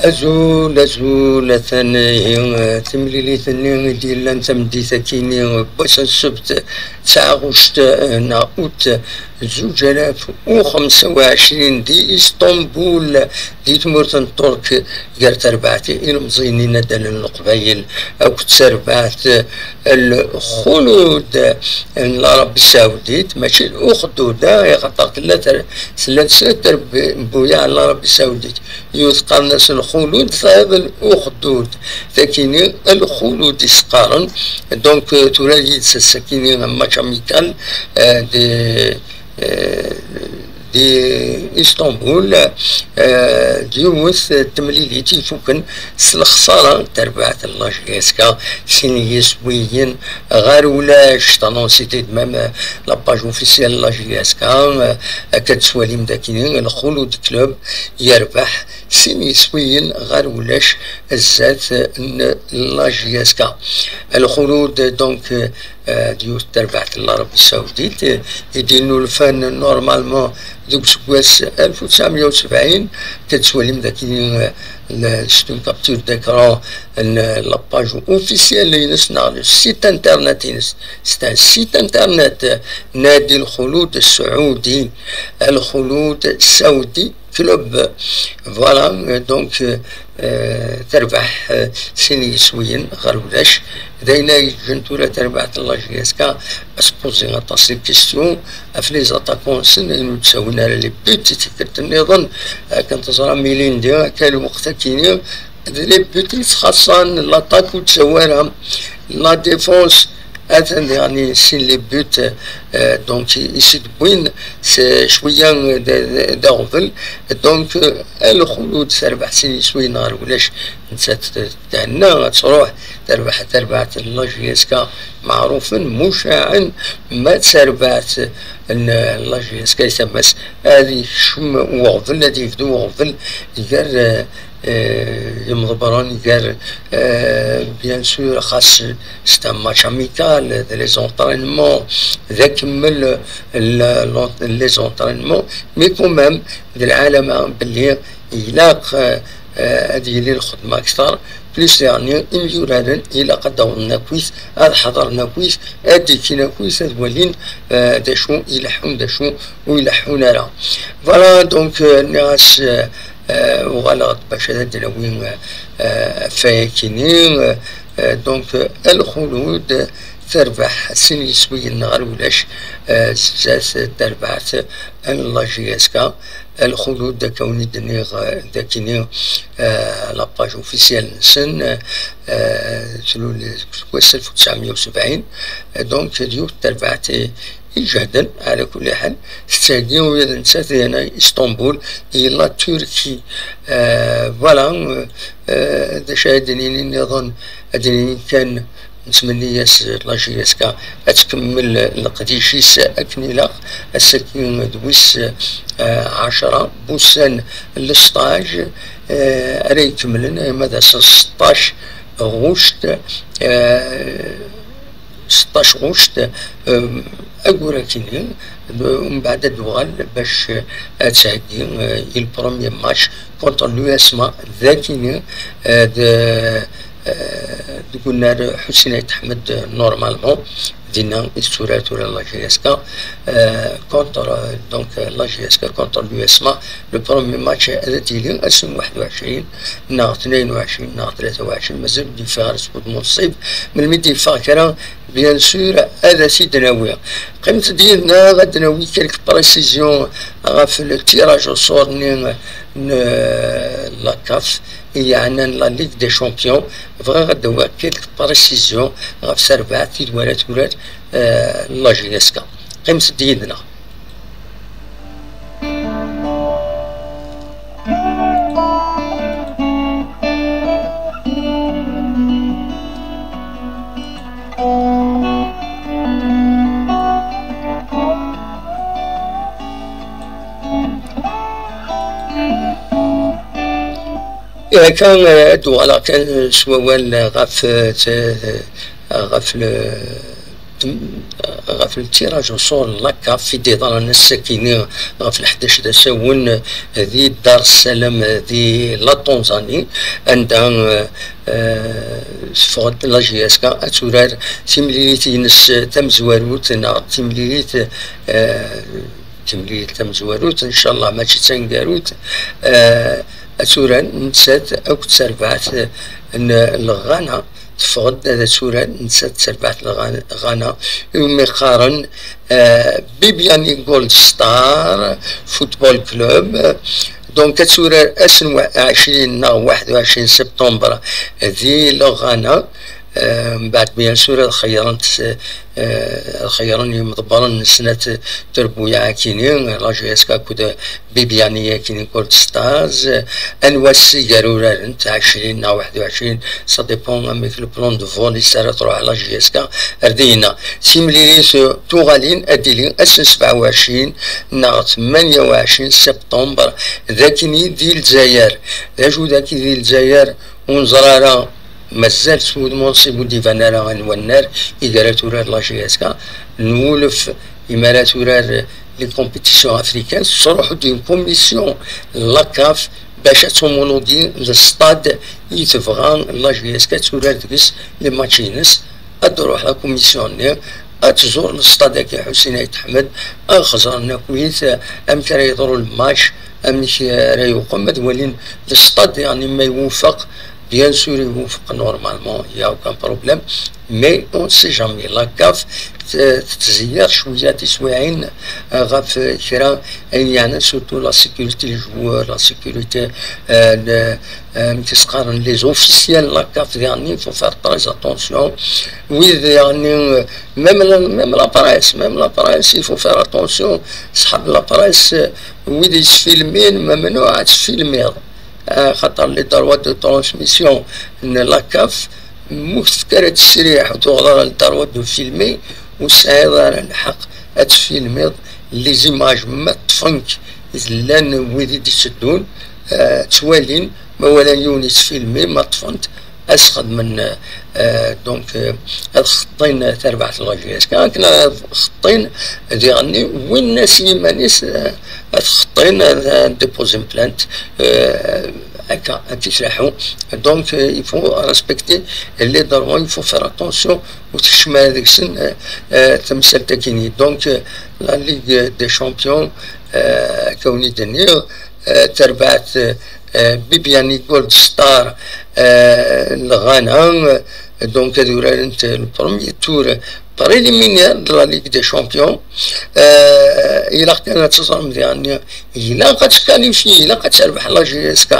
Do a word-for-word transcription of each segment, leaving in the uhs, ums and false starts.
Azul, azul, atan ihi, eh, timlilit-nni i d-yellan tameddit-akini, eh, n wass n ssebt, taɣuct, eh, neɣ ut, zuǧ alaf u xemsa u ɛecrin, di Istanbul, di tmurt n Ṭṭurk, gar terbaɛt ilemẓiyen inaddalen n Leqbayel akked terbaɛt, eh, Lxulud, eh, n Larabbi Saudit, mačči Uxdud, eh, axaṭer tella ter-, tella tesla terbuyaɛ n Larabbi Saudit. Yiwet qqaren-as Lxulud, tayeḍ Uxdud. Takini Lxulud i s-qqaren. Donc, euh, tura yid-s ass-akini un match amical, euh, de, euh, di Istanbul, euh, d yiwet n temlilit ifuken s lexsara n terbaɛt n la J S K, sin yiswiyen ɣer ulac, t'annoncé-t-id même, euh, la page officielle n la J S K, euh, akka d-tettwalim dakini, Lxulud Club yerbeḥ sin yiswiyen ɣer ulac zdat n la J S K. Lxulud, donc, euh, d yiwet n terbaɛt n Larabbi Saudit, euh, i d-yennulfan normalement deg useggas alef u tesɛemya u sebɛin, akka d-tettwalim dakini, euh, le, c'est une capture d'écran n la page officielle-ines neɣ le site internet-ines. C'est un site internet, euh, Nadi Lxulud Saoudi, Lxulud Saoudi Club. Voilà, euh, donc, euh, euh, terbeḥ, euh, sin yiswiyen ɣer ulac. D ayen ay yeǧǧen tura terbaɛt n la J S K ad s-poser aṭas n questions ɣef les attaquants-nsen, ayen ur d-ttawin ara les buts i tikkelt nniḍen. Akken teẓram ilindi akka lweqt-akini, d les buts i yettxaṣṣan, l'attaque ur d-tsawi ara, la défense atan diɣen sin les buts, euh, donc i s-id-wwin s cwiya d, d, d aɣbel. Donc, euh, Lxulud terbeḥ sin yiswiyen ɣer ulac, nettat thenna ad truḥ terbeḥ terbaɛt n la J S K, meɛrufen, mucaɛen, ma d tarbaɛt n la J S K i tama-s, ad yekcem uɣbel, ad yebdu uɣbel gar, euh, euh, yemḍebbren, gar, euh, bien sûr, xas c'est un match amical, d les entraînements, d akemmel, la, la, les entraînements, mais quand même, d lɛalama belli ilaq, euh, euh, ad yili lxedma akteṛ, plus daɣen imyuraren ilaq ad d-awḍen akkit, ad ḥeḍren akkit, ad d-kkin akkit, ad walin, euh, d acu ileḥḥun, d acu ur ileḥḥun ara. Voilà, donc, euh, nniɣ-as, euh, euh, uɣaleɣ-d bac ad d-nawi, euh, euh, ɣef wayakini, euh, euh, donc, euh, Lxulud terbeḥ sin yiswiyen ɣer ulac, euh, zdat terbaɛt n la J S K. Lxulud, akka wen-d-nniɣ, euh, dakini, euh, la page officielle-nsen, euh, tlul deg useggas alef u tesɛemya u sebɛin, euh, donc, d yiwet n terbaɛt i, ijehden, ɛla kulli ḥal, tettheggi ula d nettat diɣen Istanbul, i la Turquie. Euh, voilà, euh, euh, d acu ara d-nini nniḍen, ad d-nini kan nettmenni-yas la J S K ad tkemmel leqdic-is akken ilaq. Ass-agi d wis, euh, ɛecṛa n wussan n lesṭaj, euh, ara ikemmlen arma d ass n seṭṭac ɣuct, euh, seṭṭac ɣuct, um, ayyur akini, d-, umbeɛd ad d-tuɣal bac, eh, ad theggi, eh, i le premier match contre l'U S M A, dakini, eh, d-, eh, deg unnar Ḥusin Ayt Ḥmed, eh, normalement, dinna i tetturar tura la J S K, eh, contre, eh, donc, eh, la J S K contre l'U S M A. Le premier match ad d-yili ass n waḥed u ɛecrin neɣ tnayen u ɛecrin neɣ tlata u ɛecrin, mazal ur d-yeffeɣ ara skud munṣib. Melmi d-yeffeɣ kra, bien sûr, ad as-id-nawi. Qqimet-d yid-neɣ, ad d-nawi quelques précisions ɣef le tirage au sort-nni n, euh, la CAF, i yeɛnan la Ligue des Champions. Bɣiɣ ad d-awiɣ quelques précisions ɣef terbaɛt i d-wala turar, euh, la J S K. Qqimet-d yid-neɣ. Akka, eh, ad d-uɣaleɣ kan s wawal ɣef, eh, t-, ɣef le, ɣef le tirage au sort n la caf i d-yeḍran ass-akini ɣef leḥdac d asawen di Dar es Salaam di la Tanzanie, anda, eh, eh, teffeɣ-d la J S K ad turar timlilit-ines tamezwarut, neɣ timlilit, eh, timlilit tamezwarut, ncallah mačči d taneggarut, eh, ad turar nettat akked terbaɛt n Ghana. Teffeɣ-d ad turar nettat d terbaɛt n Ghana, Ghana, iwumi qqaren, eh, Bibiani Gold Star Football Club. Donc ad turar ass n wa-, ɛecrin neɣ waḥed u ɛecrin septembre di Logana. Eh, mbeɛd, bien sûr, ad xeyyren, eh, ad xeyyren yimḍebbren n snat trebbuyaɛ akini, la J S K akked Bibiani akini Gold Stars. Anwa ass i gar uraren, ɛecrin neɣ waḥed u ɛecrin, ça dépend amek le plan de vol i s ara truḥ la J S K ar dina. Timlilit tuɣalin ad d-tili ass n sebɛa u ɛecrin neɣ tmanya u ɛecrin septembre, d akini di Lezzayer. D acu d aki di Lezzayer? Ur neẓri ara, mazal s wudem ur d-iban ara anwa nnar i gar ad turar la J S K. Nwulef imi ara turar les compétitions africaines, tettruḥ-d une commission n la caf bac ad tumulugi le stade i tebɣa la J S K ad turar deg-s les matchs-ines. Ad d-truḥ la commission-nni, ad tẓur le stade-agi Ḥusin Ayt Ḥmed, ad xeẓren akkit amek ara yeḍru le match, amek ara yuqem, ad walin le stade, yeɛni ma iwufeq. Bien sûr, iwufeq normalement, il y a aucun problème, mais on sait jamais. La caf t-, tettzeyyir cwiya tiswiɛin, euh, ɣef kra ayen yeɛnan, surtout la sécurité des joueurs, la sécurité, euh, de, euh, amek i s-qqaren, les officiels, la caf, yeɛni, il faut faire très attention. Wid, yeɛni, euh, même la, même la presse, même la presse, il faut faire attention. Ṣṣḥab la presse, euh, wid yettfilmin, mamnuɛ ad tfilmiḍ. Ah, xaṭer les droits de transmission n la caf, mu tefka ara ttesriḥ ur tuɣeḍ ara le droit de filmer, ur tesɛiḍ ara lḥeqq ad tfilmiḍ les images ma ṭṭfen-k llan wid i d-itteddun, ah, ttwalin, ma walan yiwen yettfilmi, ma ṭṭfen-t, ad s-xedmen, ah, donc, ah, ad xeṭṭin tarbaɛt n la J S K, akken ad xeṭṭin diɣenni, wwin-as i yiman-is, ah, ad xeṭṭin, ad, ad déposer plainte, ah, akka, ad t-islaḥu. Donc, euh, il faut respecter les droits, il faut faire attention, ur tekcem ara deg-sen, euh, euh, tamsalt-agi-nni. Donc, euh, la Ligue des Champions, euh, akka wen-d-nniɣ, euh, terbaɛt, euh, Bibiani Gold Star, euh, n Ghana, euh, donc ad urarent le premier tour préliminaire de la Ligue des Champions. Euh, ilaq kan ad teẓrem diɣenni, ilaq ad tqualifier, ilaq ad terbeḥ la J S K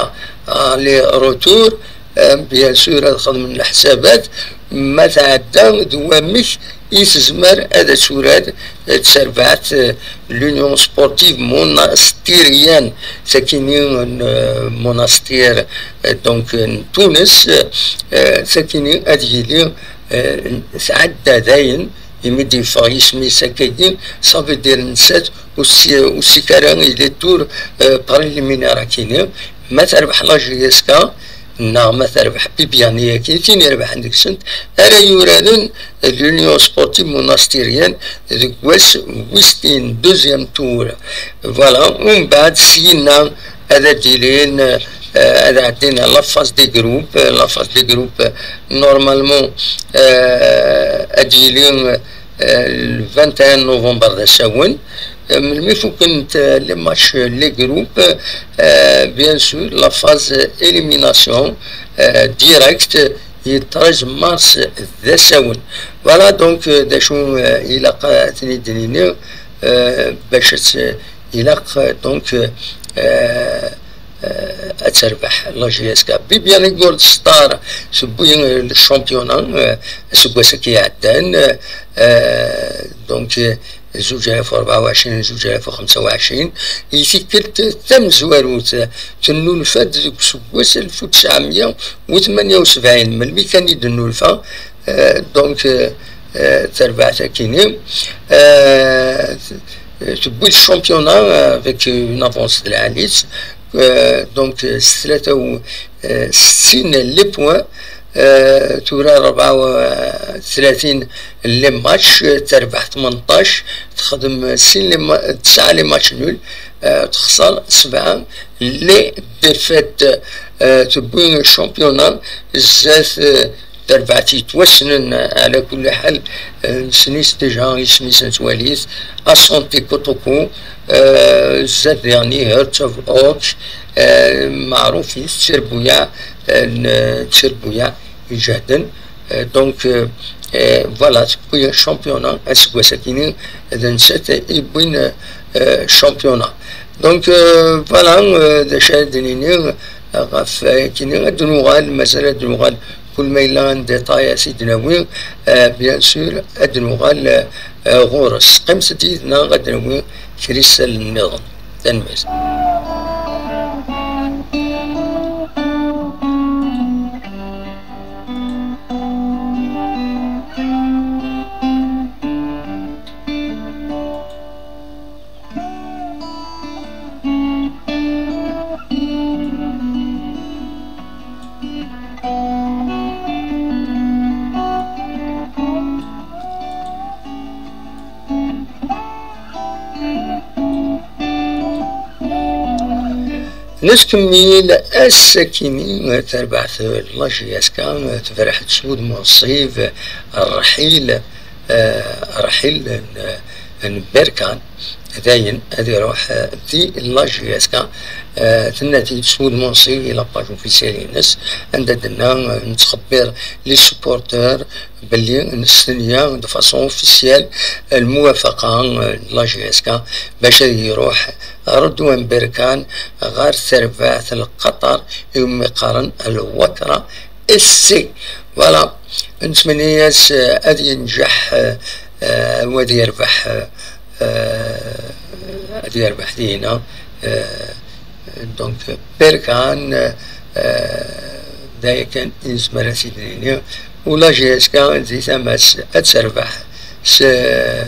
aller-retour. Euh, bien sûr, ad xedmen leḥsabat ma tɛedda d wamek i tezmer ad turar, euh, terbaɛt, euh, l'Union Sportive Monastirienne, sakini n, euh, Monastir, euh, donc, euh, n Tunes, euh, sakini ad yili, euh, tɛedda dayen, imi d-yeffeɣ yisem-is akkagi, ça veut dire nettat ur s-, ur s-yekk ara i les tours, euh, préliminaires akini. Ma terbeḥ la J S K, neɣ ma terbeḥ Bibiani-agi, tin irebḥen deg-sent ara yuraren l'Union Sportive Monastirienne deg wass wis tin, deuxième tour. Voilà, umbeɛd syinna ad d-ilin, euh, ad ɛeddin la phase des groupes. La phase des groupes, euh, normalement, euh, ad d-yili, euh, le vingt et un novembre d asawen. Euh, melmi fukken, euh, les matchs, les groupes, euh, bien sûr, la phase élimination, euh, directe, le treize mars d asawen. Voilà, donc, euh, d acu, euh, ilaq ad ten-id-nini, euh, bac ad, ilaq, euh, donc, euh, euh, ad terbeḥ la J S K. Bibiani Gold Star tewwi, euh, le championnat, euh, aseggas-agi iɛeddan, euh, donc, euh, zuǧ alaf u rebɛa u ɛecrin, zuǧ alaf u xemsa u ɛecrin, i tikkelt tamezwarut, tennulfa-d deg useggas alef u tesɛemya u tmanya u sebɛin, melmi kan i d-tennulfa, euh, donc, euh, euh, terbaɛt akini, euh, tewwi le championnat, euh, avec une avance de lɛali-tt, euh, donc, euh, s tlata u, euh, settin les points, Eh, tura rebɛa u tlatin les matchs, eh, terbeḥ tmenṭac, texdem sin les ma-, tesɛa les matchs nuls, eh, texṣer sebɛa les défaites, eh, tewwi championnat zdat, eh, terbaɛt yettwassnen, eh, ɛla kulli ḥal, eh, nessen-it déjà, isem-is nettwali-t, Asante Kotoko, eh, zdat diɣen Hearts of Oak, eh, meɛruf-it d tirbuyaɛ, eh, n, d tirbuyaɛ iǧehden. Eh, donc, eh, eh, voilà, tewwi championnat aseggas-akini, d nettat i yewwin, eh, championnat. Donc, eh, voilà, eh, d acu ara d-nini, eh, ɣef, eh, kini ad d-nuɣal, mazal ad d-nuɣal, kul ma yella un détail ad t-id-nawi, eh, bien sûr, ad d-nuɣal, eh, ɣur-s. Qqimet-d yid-neɣ, ad d-nawi kra isalen nniḍen. Tanemmirt. Nettkemmil ass-akini, terbaɛt n la J S K, tebraḥ-d s wudem unṣib, rrḥil, eh, rrḥil n, n Berkan, dayen ad iruḥ, eh, di la J S K, eh, tenna-t-id s wudem unṣib i la page officielle-ines, anda d-tenna, eh, nettxebbir les supporters, belli nestenya de façon officielle lmuwafaqa n la J S K bac ad iruḥ Redwan Berkan ɣer terbaɛt n Qatar iwumi qqaren Lwakra S C. Voilà, nettmenni-as, eh, ad yenǧeḥ, eh, eh, u ad yerbeḥ, eh, eh, ad yerbeḥ dina, eh, Donc, Berkan, eh, d aya kan i nezmer ad t-id-nini. U la J S K di tama-s ad terbeḥ s, eh,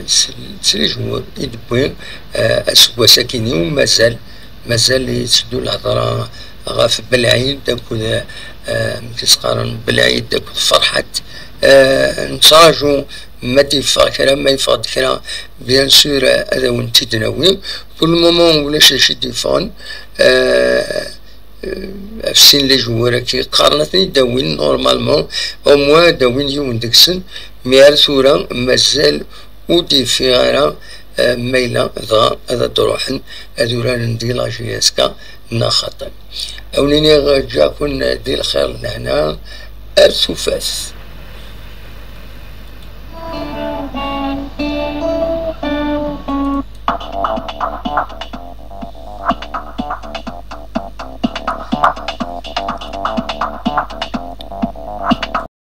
s, s les joueurs i d-wwi, eh, aseggas-akini u mazal, mazal yetteddu lehḍra ɣef Belɛid akked, eh, amek i s-qqaren, Belɛid akked Ferḥat. Eh, nettraǧu ma d-yeffeɣ kra, ma yeffeɣ-d kra, bien sûr, eh, ad awen-t-id-nawi. Pour le moment, ulac d acu i d-yeffɣen, eh, eh, ɣef sin les joueurs-agi, qqaren ad ten-id-awin normalement, au moins ad d-awin yiwen deg-sen, mais ar tura mazal ur d-yeffiɣ ara, eh, ma yella dɣa ad d-ruḥen ad uraren di la J S K neɣ xaṭi. Ad wen-iniɣ ǧǧiɣ-ken di lxir d lehna, ar tufat.